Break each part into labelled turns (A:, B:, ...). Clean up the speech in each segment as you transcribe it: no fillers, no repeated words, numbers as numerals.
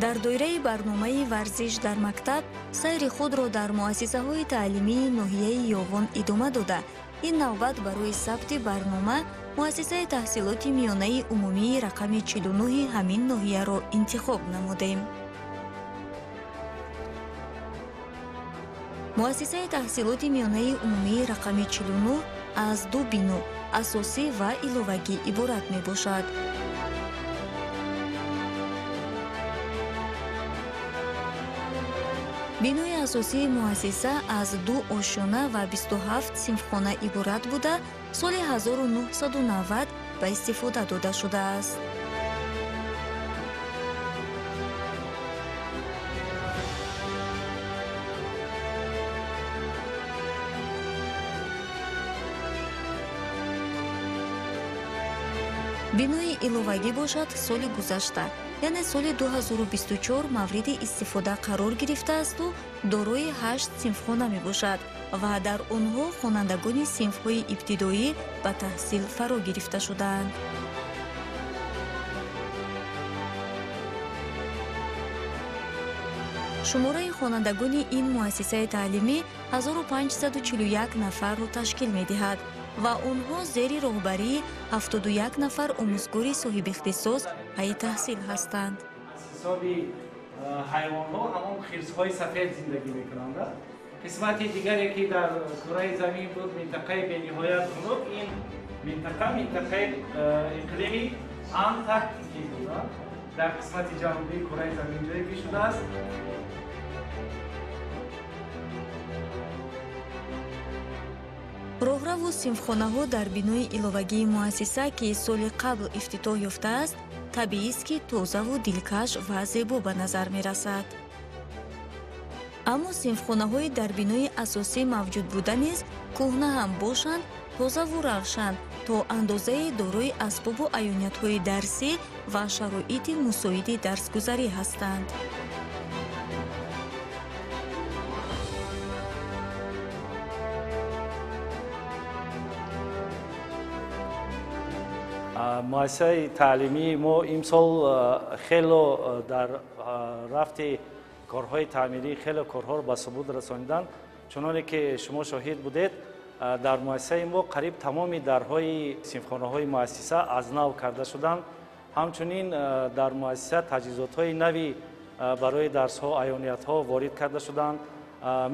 A: Дар доираи барномаи варзиш дар мактаб сайри худро дар муассисаҳои таълимии ноҳияи Ёвон идома дода, ин навбат барои сабти барнома муассисаи таҳсилоти миёнаи умумии рақами 49 ҳамин ноҳияро интихоб намудем. Муассисаи таҳсилоти миёнаи умумии рақами 49 аз ду бино асосӣ ва иловагӣ иборат мебошад. Бинои асосии муассиса аз ду ошёна ва 27 синфхона иборат буда, соли 1990 ба истифода дода шудааст. Бинои иловагӣ бошад соли гузашта, яъне соли 2024 мавриди истифода қарор гирифтаасту дорои 8 синфхона мебошад ва дар онҳо хонандагони синфҳои ибтидоӣ ба таҳсил фаро гирифта шудаанд. Шумораи хонандагони ин муассисаи таълимӣ 1541 нафарро ташкил медиҳад ва онҳо зери роҳбарии 71 нафар омӯзгори соҳибихтисос пайи таҳсил ҳастанд.
B: Аз ҳисоби ҳайвонҳо ҳамон хирсҳои сафед зиндагӣ мекунанд. Қисмати дигаре ки дар кураи замин буд, минтақаи бениҳоят хунук, ин минтақа минтақаи иқлими антарктикӣ буд. Дар қисмати ҷанубии кураи замин ҷойгир шудааст.
A: Роҳраву синфхонаҳо дар бинои иловагии муассиса, ки соли қабл ифтитоҳ ёфтааст, табиист, ки тозаву дилкаш ва зебо ба назар мерасад. Аммо синфхонаҳои дар бинои асосӣ мавҷуд буда низ кӯҳна ҳам бошанд, тозаву равшан, то андозаи дорои асбобу аёниятҳои дарсӣ ва шароити мусоиди дарсгузарӣ ҳастанд.
B: Муассисаи таълимии мо имсол хело дар рафти корҳои таъмирӣ хеле корҳоро ба субут расониданд. Чуноне ки шумо шоҳид будед, дар муассисаи мо қариб тамоми дарҳои синфхонаҳои муассиса аз нав карда шуданд. Ҳамчунин дар муассиса таҷҳизотҳои нави барои дарсҳо, аёниятҳо ворид карда шуданд,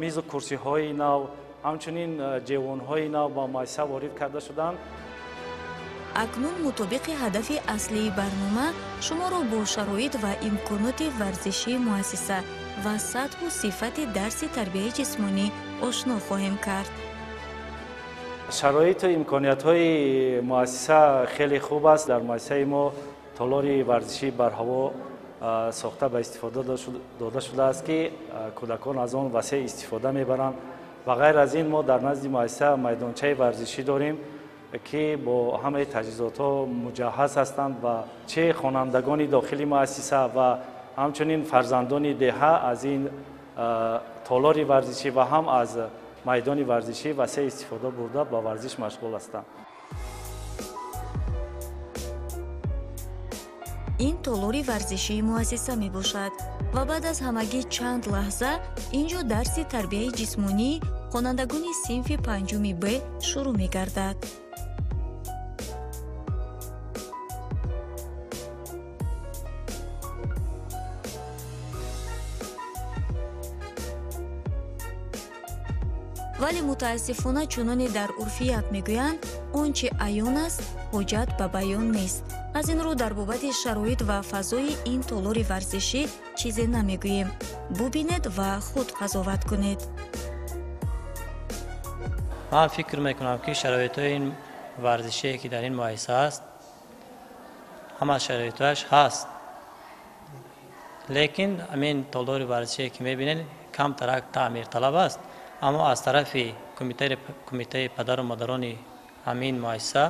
B: мизу курсиҳои нав, ҳамчунин ҷевонҳои нав ба муассиса ворид карда шуданд.
A: Акнун мутобиқи ҳадафи аслии барнома шуморо бо шароит ва имконоти варзишии муассиса ва сатҳу сифати дарси тарбияи ҷисмонӣ ошно хоҳем кард.
B: Шароиту имкониятҳои муассиса хеле хуб аст. Дар муассисаи мо толори варзишии барҳаво сохта ба истифода дода шудааст, ки кӯдакон аз он васеъ истифода мебаранд. Ва ғайр аз ин мо дар назди муассиса майдончаи варзишӣ дорем, ки бо ҳамаи таҷҳизотҳо муҷаҳҳаз ҳастанд ва чӣ хонандагони дохили муассиса ва ҳамчунин фарзандони деҳа аз ин толори варзишӣ ва ҳам аз майдони варзишӣ васеъ истифода бурда ба варзиш машғул ҳастанд.
A: Ин толори варзишии муассиса мебошад ва баъд аз ҳамагӣ чанд лаҳза ин ҷо дарси тарбияи ҷисмонии хонандагони синфи панҷуми Б шурӯъ мегардад. Вале мутаассифона чуноне дар урфият мегӯянд, он чи аён аст, ҳоҷат ба баён нест. Аз ин рӯ дар бобати шароит ва фазои ин толори варзишӣ чизе намегӯем. Бубинед ва худ қазоват кунед.
C: Ман фикр мекунам, ки шароитҳои ин варзишие, ки дар ин муассиса аст, ҳама шароитҳояш ҳаст. Лекин ҳамин толори варзишие, ки мебинед, камтарак таъмирталаб аст. Аммо аз тарафи кумитаи падару модарони ҳамин муассиса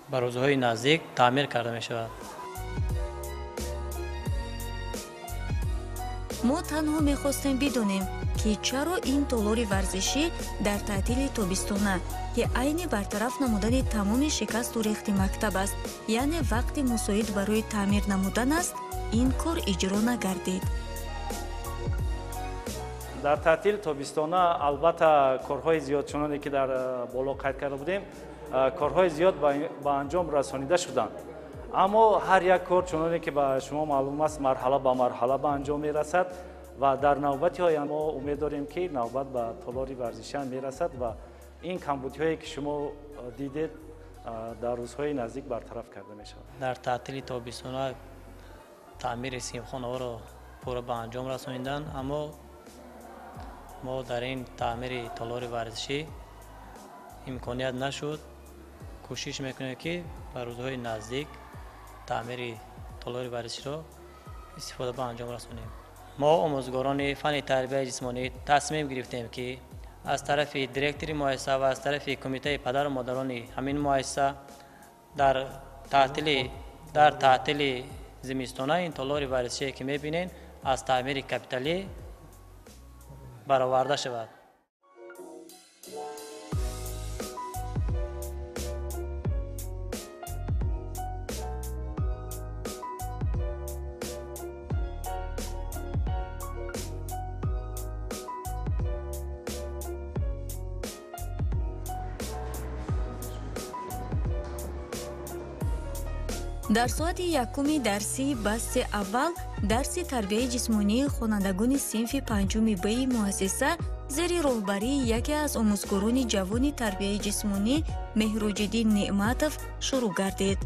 C: ба рӯзҳои наздик таъмир карда мешавад.
A: Мо танҳо мехостем бидонем, ки чаро ин толори варзишӣ дар таътили тобистона, ки айни бартараф намудани тамоми шикасту рехти мактаб аст, яъне вақти мусоид барои таъмир намудан аст, Ин кор иҷро нагардид.
B: Дар таътил тобистона албатта корҳои зиёд, чуноне ки дар боло қайд карда будем, корҳои зиёд ба анҷом расонида шуданд. Аммо ҳар як кор, чуноне ки ба шумо маълум аст, марҳала ба марҳала ба анҷом мерасад ва дар навбати оянда мо умед дорем, ки навбат ба толори варзишӣ ҳам мерасад ва ин камбудиҳое ки шумо дидед, дар рӯзҳои наздик бартараф карда мешавад.
C: Дар таътили тобистона таъмири синфхонаҳоро пурра ба анҷом расониданд, аммо мо дар ин таъмири толори варзишӣ имконият нашуд. Кӯшиш мекунем, ки ба рӯзҳои наздик таъмири толори варзиширо истифода ба анҷом расонем. Мо омӯзгорони фанни тарбияи ҷисмонӣ тасмим гирифтем, ки аз тарафи директори муассиса ва аз тарафи кумитаи падару модарони ҳамин муассиса дар таътили зимистона ин толори варзишие ки мебинед, аз таъмири капиталӣ бароварда шавад.
A: Дар соати якуми дарсии басти аввал дарси тарбияи ҷисмонии хонандагони синфи панҷуми б-и муассиса зери роҳбарии яке аз омӯзгорони ҷавони тарбияи ҷисмонӣ Меҳроҷиддин Неъматов шурӯъ гардид.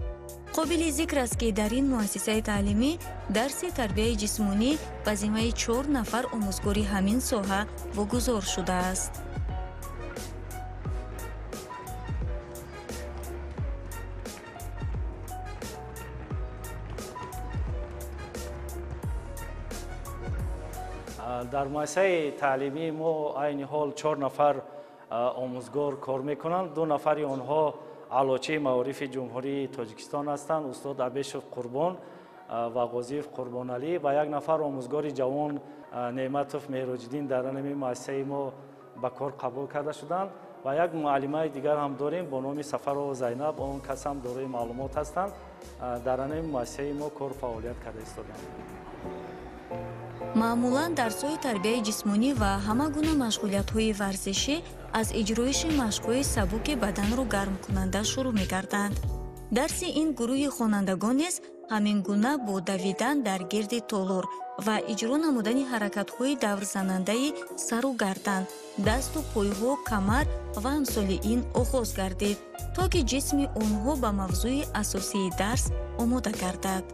A: Қобили зикр аст, ки дар ин муассисаи таълимӣ дарси тарбияи ҷисмонӣ ба зиммаи чор нафар омӯзгори ҳамин соҳа вогузор шудааст.
B: Дар муассисаи таълимии мо айни ҳол чор нафар омӯзгор кор мекунанд. Ду нафари онҳо аълочии маорифи Ҷумҳурии Тоҷикистон ҳастанд, устод Абешов Қурбон ва Ғозиев Қурбоналӣ, ва як нафар омӯзгори ҷавон Неъматов Меҳроҷиддин дар ҳамин муассисаи мо ба кор қабул карда шуданд ва як муаллимаи дигар ҳам дорем бо номи Сафарова Зайнаб, он кас ҳам дорои маълумот ҳастанд, дар ҳамин муассисаи мо кор фаъолият карда истоданд.
A: Маъмулан дарсҳои тарбияи ҷисмонӣ ва ҳама гуна машғулиятҳои варзишӣ аз иҷроиши машқҳои сабуки баданро гармкунанда шурӯъ мегарданд. Дарси ин гурӯҳи хонандагон низ ҳамин гуна бо давидан дар гирди толор ва иҷро намудани ҳаракатҳои даврзанандаи сару гардан, дасту пойҳо, камар ва амсоли ин оғоз гардид, то ки ҷисми онҳо ба мавзӯи асосии дарс омода гардад.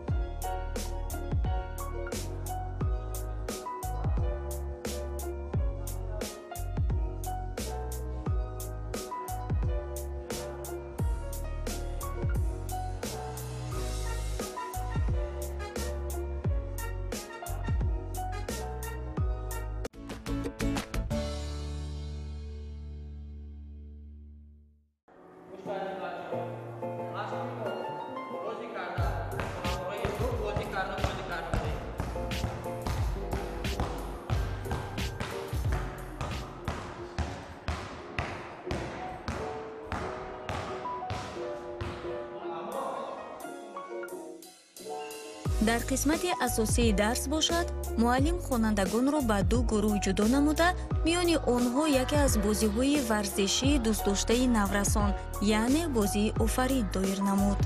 A: Дар қисмати асосии дарс бошад, муаллим хонандагонро ба ду гурӯҳ ҷудо намуда, миёни онҳо яке аз бозиҳои варзишии дӯстдоштаи наврасон, яъне бозии офарин доир намуд.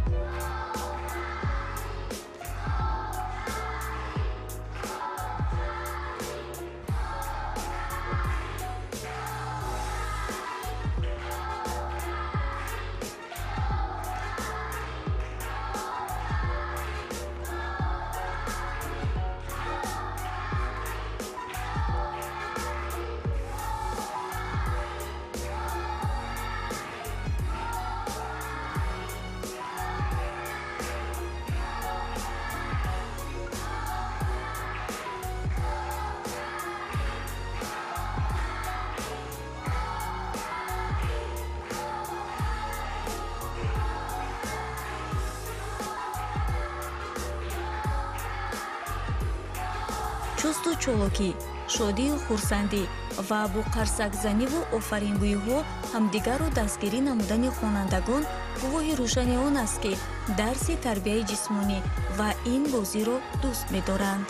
A: Чусту чолокӣ, Шодию хурсандӣ ва бо қарсакзаниву офарингӯиҳо ҳамдигарро дастгирӣ намудани хонандагон гувоҳи рӯшани он аст, ки дарси тарбияи ҷисмонӣ ва ин бозиро дӯст медоранд.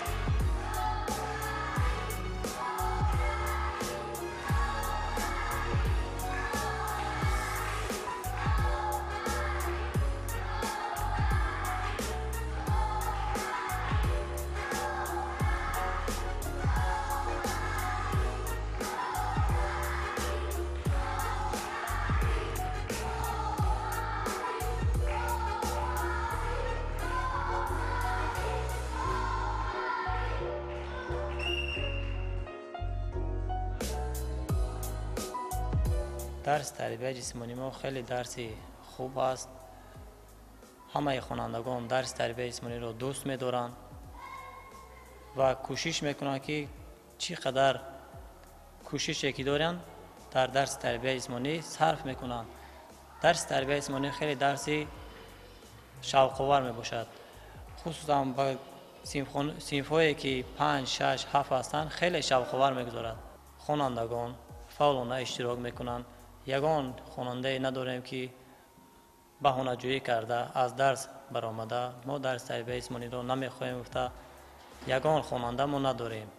C: Дарси тарбияи ҷисмонии мо хеле дарси хуб аст. Ҳамаи хонандагон дарси тарбияи ҷисмониро дӯст медоранд ва кӯшиш мекунанд, ки чӣ қадар кӯшише ки доранд, дар дарси тарбияи ҷисмонӣ сарф мекунанд. Дарси тарбияи ҷисмонӣ хеле дарси шавқовар мебошад. Хусусан ба синфҳое ки 5, 6, 7 ҳастанд, хеле шавқовар мегузорад. Хонандагон фаъолона иштирок мекунанд. Ягон хонандае надорем, ки баҳонаҷӯӣ карда аз дарс баромада мо дарси тарбияи ҷисмониро намехоҳем гуфта ягон хонанда мо надорем.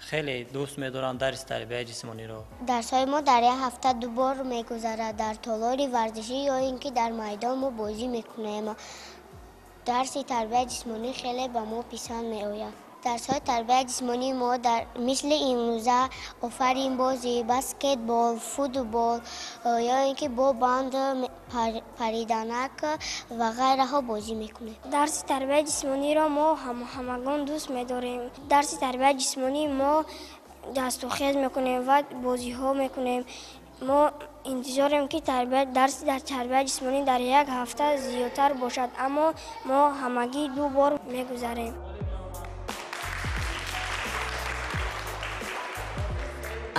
C: Хеле дӯст медоранд дарси тарбияи ҷисмониро.
D: Дарсҳои мо дар як ҳафта 2 бор мегузарад. Дар толори варзишӣ ё ин ки дар майдон мо бозӣ мекунем. Дарси тарбияи ҷисмонӣ хеле ба мо писанд меояд. Дарсҳои тарбияи ҷисмонии мо дар мисли имрӯза офаринбозӣ, баскетбол, футбол ё ин ки бо банд париданак ва ғайраҳо бозӣ мекунем.
E: Дарси тарбияи ҷисмониро мо ҳамагон дӯст медорем. Дарси тарбияи ҷисмонӣ мо дастухез мекунем ва бозиҳо мекунем. Мо интизорем, ки дарси дар тарбияи ҷисмонӣ дар як ҳафта зиёдтар бошад, аммо мо ҳамагӣ 2 бор мегузарем.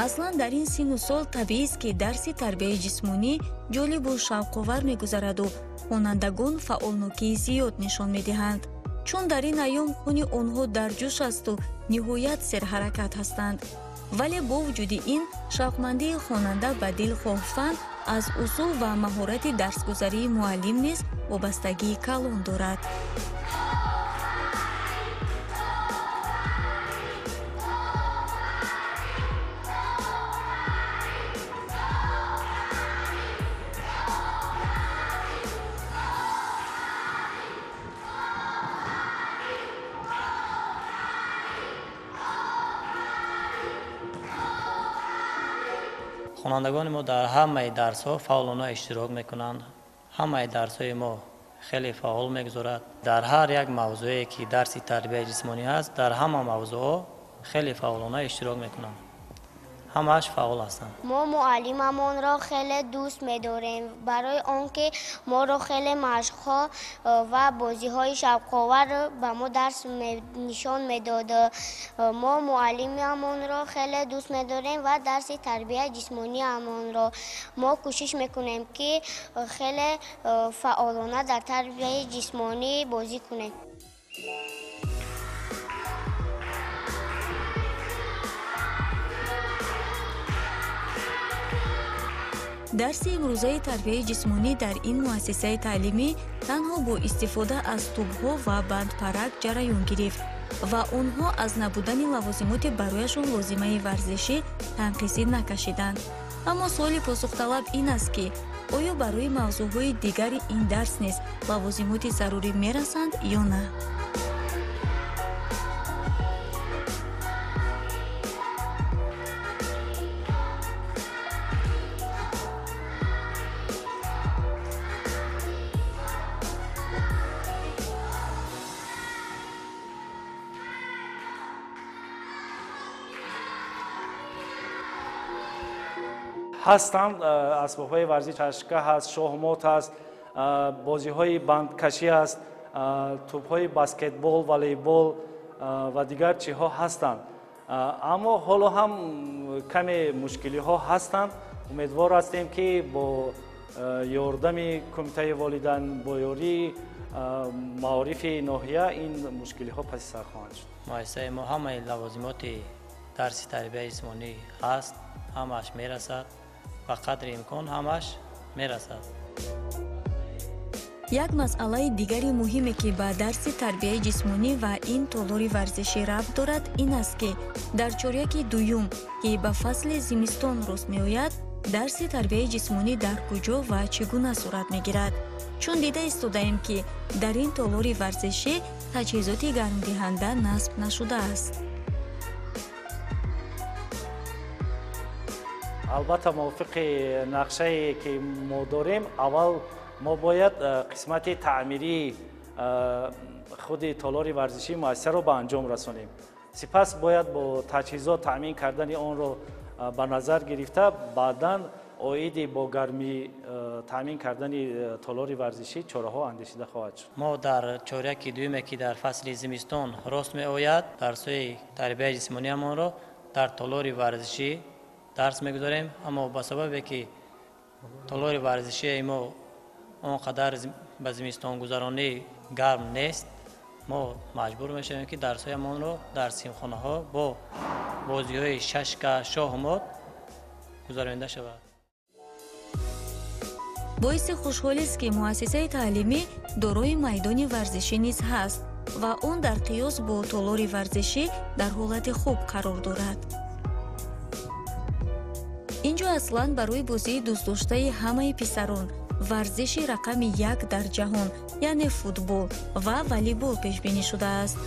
A: Аслан дар ин синну сол табиист, ки дарси тарбияи ҷисмонӣ ҷолибу шавқовар мегузараду хонандагон фаъолнокии зиёд нишон медиҳанд, чун дар ин айём хуни онҳо дар ҷӯш асту ниҳоят серҳаракат ҳастанд. Вале бо вуҷуди ин шавқмандии хонанда ба дилхоҳ фан аз усул ва маҳорати дарсгузарии муаллим низ вобастагии калон дорад.
C: Хонандагони мо дар ҳамаи дарсҳо фаъолона иштирок мекунанд. Ҳамаи дарсҳои мо хеле фаъол мегузорад. Дар ҳар як мавзӯе ки дарси тарбияи ҷисмонӣ ҳаст, дар ҳама мавзӯъҳо хеле фаъолона иштирок мекунанд. Ҳамааш фаъол ҳастанд.
D: Мо муаллимамонро хеле дӯст медорем, барои он ки моро хеле машқҳо ва бозиҳои шавқовар ба мо дарс нишон медод. Мо муаллимамонро хеле дӯст медорем ва дарси тарбияи ҷисмониамонро. Мо кӯшиш мекунем, ки хеле фаъолона дар тарбияи ҷисмонӣ бозӣ кунем.
A: Дарси имрӯзаи тарбияи ҷисмонӣ дар ин муассисаи таълимӣ танҳо бо истифода аз тӯбҳо ва бандпарак ҷараён гирифт ва онҳо аз набудани лавозимоти барояшон лозимаи варзишӣ танқисӣ накашиданд. Аммо суоли посухталаб ин аст, ки оё барои мавзӯъҳои дигари ин дарс низ лавозимоти зарурӣ мерасанд ё на?
B: Ҳастанд асбобҳои варзиш, шашка ҳаст, шоҳмот ҳаст, бозиҳои бандкашӣ ҳаст, тӯбҳои баскетбол, волейбол ва дигар чиҳо ҳастанд. Аммо ҳоло ҳам каме мушкилиҳо ҳастанд. Умедвор ҳастем, ки бо ёрдами кумитаи волидайн, бо ёрии маорифи ноҳия ин мушкилиҳо паси сар хоҳанд шуд.
C: Муассисаи мо ҳамаи лавозимоти дарси тарбияи ҷисмонӣ ҳаст, ҳамааш мерасад, ба қадри имкон ҳамааш мерасад.
A: Як масъалаи дигари муҳиме, ки ба дарси тарбияи ҷисмонӣ ва ин толори варзишӣ рабт дорад, ин аст, ки дар чоряки дуюм, ки ба фасли зимистон рост меояд, дарси тарбияи ҷисмонӣ дар куҷо ва чӣ гуна сурат мегирад. Чун дида истодаем, ки дар ин толори варзишӣ таҷҳизоти гармдиҳанда насб нашудааст.
B: Албатта, мувофиқи нақшае, ки мо дорем, аввал мо бояд қисмати таъмирии худи толори варзишии муассисаро ба анҷом расонем. Сипас бояд бо таҷҳизот таъмин кардани онро ба назар гирифта, баъдан оиди бо гармӣ таъмин кардани толори варзишӣ чораҳо андешида хоҳад шуд.
C: Мо дар чоряки дуюме, ки дар фасли зимистон рост меояд, дарсҳои тарбияи ҷисмониамонро дар толори варзишӣ дарс мегузорем, аммо ба сабабе ки толори варзишии мо он қадар ба зимистонгузаронӣ гарм нест, мо маҷбур мешавем, ки дарсҳоямонро дар синфхонаҳо бо бозиҳои шашка, шоҳмот гузаронида шавад.
A: Боиси хушҳолист, ки муассисаи таълимӣ дорои майдони варзишӣ низ ҳаст ва он дар қиёс бо толори варзишӣ дар ҳолати хуб қарор дорад. Ин ҷо аслан барои бозии дӯстдоштаи ҳамаи писарон, варзиши рақами як дар ҷаҳон, яъне футбол ва волейбол пешбинӣ шудааст.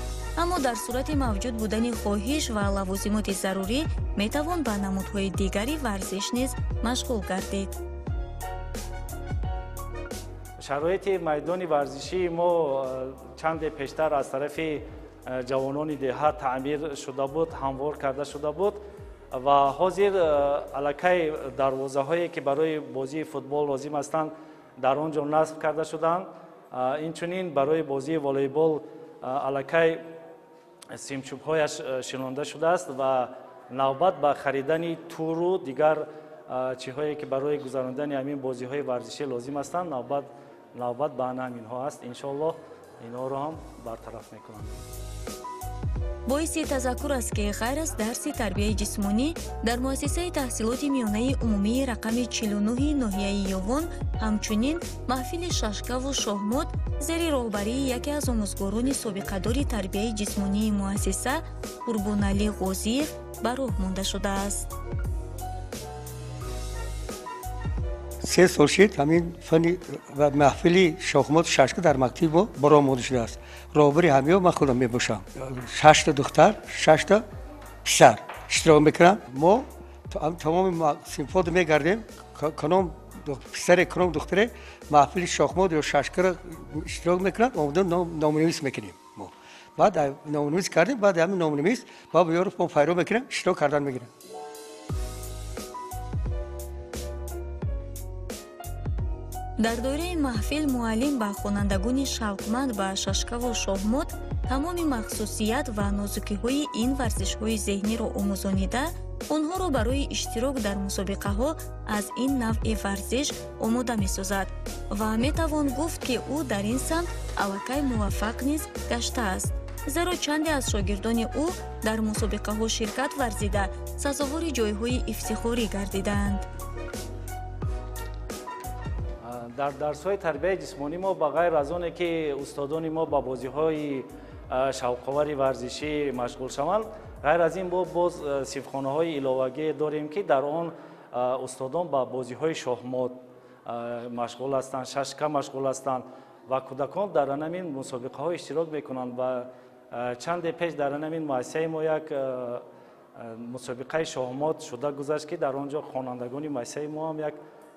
A: Аммо дар сурати мавҷуд будани хоҳиш ва лавозимоти зарурӣ метавон ба намудҳои дигари варзиш низ машғул гардид.
B: Шароити майдони варзишии мо чанде пештар аз тарафи ҷавонони деҳа таъмир шуда буд, ҳамвор карда шуда буд ва ҳозир аллакай дарвозаҳое, ки барои бозии футбол лозим ҳастанд, дар он ҷо насб карда шуданд. Инчунин барои бозии волейбол аллакай симчӯбҳояш шинонда шудааст ва навбат ба харидани туру дигар чиҳое, ки барои гузарондани ҳамин бозиҳои варзишӣ лозим ҳастанд, навбат ба ҳаминҳо аст. Иншоаллоҳ, инҳоро ҳам бартараф мекунанд.
A: Боиси тазаккур аст, ки ғайр аз дарси тарбияи ҷисмонӣ дар муассисаи таҳсилоти миёнаи умумии рақами 49 ноҳияи Ёвон ҳамчунин маҳфили шашкаву шоҳмот зери роҳбарии яке аз омӯзгорони собиқадори тарбияи ҷисмонии муассиса Қурбоналӣ Ғозиев ба роҳ монда шудааст.
F: 3 сол шид, ҳамин фани ва маҳфили шоҳмот, шашка дар мактаби мо ба роҳ монда шудааст. Роҳбари ҳамиё ман худам мебошам. Шашта духтар, шашта писар иштирок мекунанд. Мо тамоми синфҳоро мегардем, кадом писаре, кадом духтаре маҳфили шоҳмот ё шашкаро иштирок мекунанд, омода номнавис мекунем мо. Баъд номнавис кардем, баъд ҳамин номнавис ба ёро мо пайро мекунем, иштирок кардан мегирем.
A: Дар доираи маҳфил муаллим ба хонандагони шавқманд ба шашкаву шоҳмот тамоми махсусият ва нозукиҳои ин варзишҳои зеҳниро омӯзонида, онҳоро барои иштирок дар мусобиқаҳо аз ин навъи варзиш омода месозад ва метавон гуфт, ки ӯ дар ин самт аллакай муваффақ низ гаштааст, зеро чанде аз шогирдони ӯ дар мусобиқаҳо ширкат варзида, сазовори ҷойҳои ифтихорӣ гардидаанд.
B: Дар дарсҳои тарбияи ҷисмонӣ мо, ба ғайр аз оне ки устодони мо ба бозиҳои шавқовари варзишӣ машғул шаванд, ғайр аз ин боз синфхонаҳои иловагие дорем, ки дар он устодон ба бозиҳои шоҳмот машғул ҳастанд, шашка машғул ҳастанд ва кӯдакон дар анамин мусобиқаҳо иштирок мекунанд. Ва чанде пеш дар анамин муассисаи мо як мусобиқаи шоҳмот шуда гузашт, ки дар он ҷо хонандагони муассисаи мо ҳам як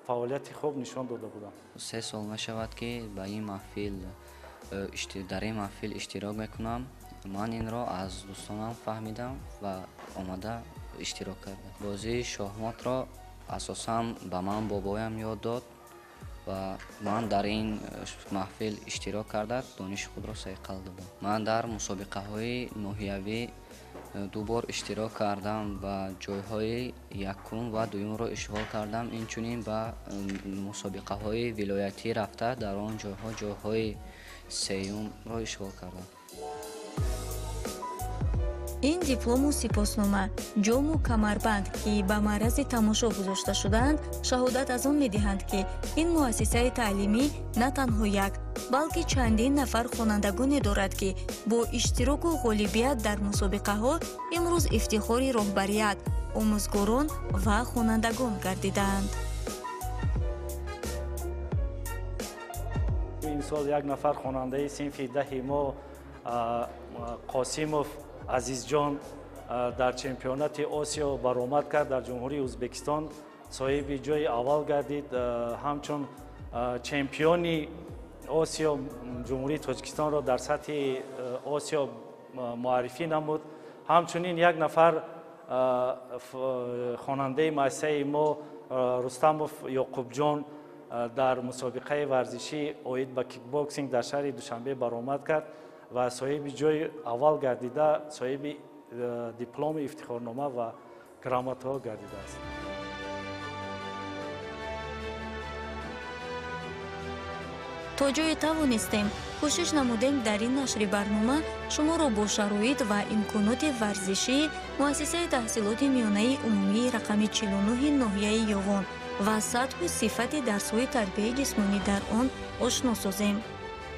B: фаъолияти хуб нишон дода буданд.
G: 3 сол мешавад, ки ба ин маҳфил дар ин маҳфил иштирок мекунам. Ман инро аз дӯстонам фаҳмидам ва омада иштирок кардам. Бозии шоҳмотро асосан ба ман бобоям ёд дод ва ман дар ин маҳфил иштирок карда, дониши худро сайқал додам. Ман дар мусобиқаҳои ноҳиявӣ ду бор иштирок кардам ва ҷойҳои якум ва дуюмро ишғол кардам. Инчунин ба мусобиқаҳои вилоятӣ рафта, дар он ҷойҳо ҷойҳои сеюмро ишғол кардам.
A: Ин диплому сипоснома, ҷому камарбанд, ки ба маърази тамошо гузошта шудаанд, шаҳодат аз он медиҳанд, ки ин муассисаи таълимӣ на танҳо як, балки чандин нафар хонандагоне дорад, ки бо иштироку ғолибият дар мусобиқаҳо имрӯз ифтихори роҳбарият, омӯзгорон ва хонандагон гардидаанд.
B: Имсол як нафар хонандаи синфи 10 мо, Қосимов Азизҷон, дар чемпионати Осиё баромад кард, дар Ҷумҳурии Ӯзбекистон соҳиби ҷои аввал гардид. Ҳамчун чемпиони Осиё Ҷумҳурии Тоҷикистонро дар сатҳи Осиё муаррифӣ намуд. Ҳамчунин як нафар хонандаи муассисаи мо, Рустамов Ёқубҷон, дар мусобиқаи варзишӣ оид ба кикбоксинг дар шаҳри Душанбе баромад кард ва соҳиби ҷои аввал гардида, соҳиби дипломи ифтихорнома ва грамотаҳо гардидааст.
A: То ҷое тавонистем, кӯшиш намудем дар ин нашри барнома шуморо бо шароит ва имконоти варзишии муассисаи таҳсилоти миёнаи умумии рақами 49 ноҳияи Ёвон ва сатҳу сифати дарсҳои тарбияи ҷисмонӣ дар он ошно созем.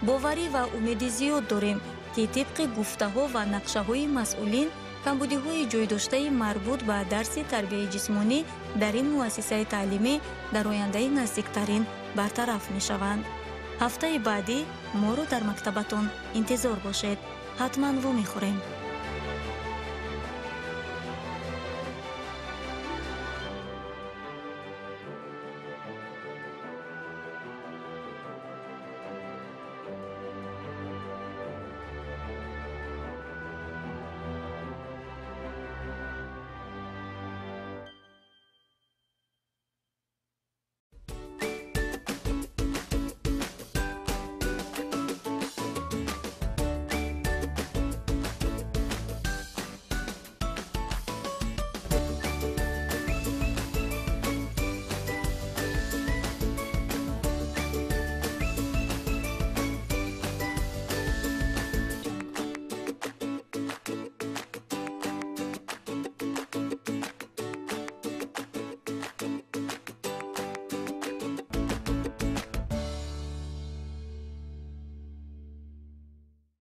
A: Боварӣ ва умеди зиёд дорем, ки тибқи гуфтаҳо ва нақшаҳои масъулин камбудиҳои ҷойдоштаи марбут ба дарси тарбияи ҷисмонӣ дар ин муассисаи таълимӣ дар ояндаи наздиктарин бартараф мешаванд. Ҳафтаи баъдӣ моро дар мактабатон интизор бошед. Ҳатман вомехӯрем.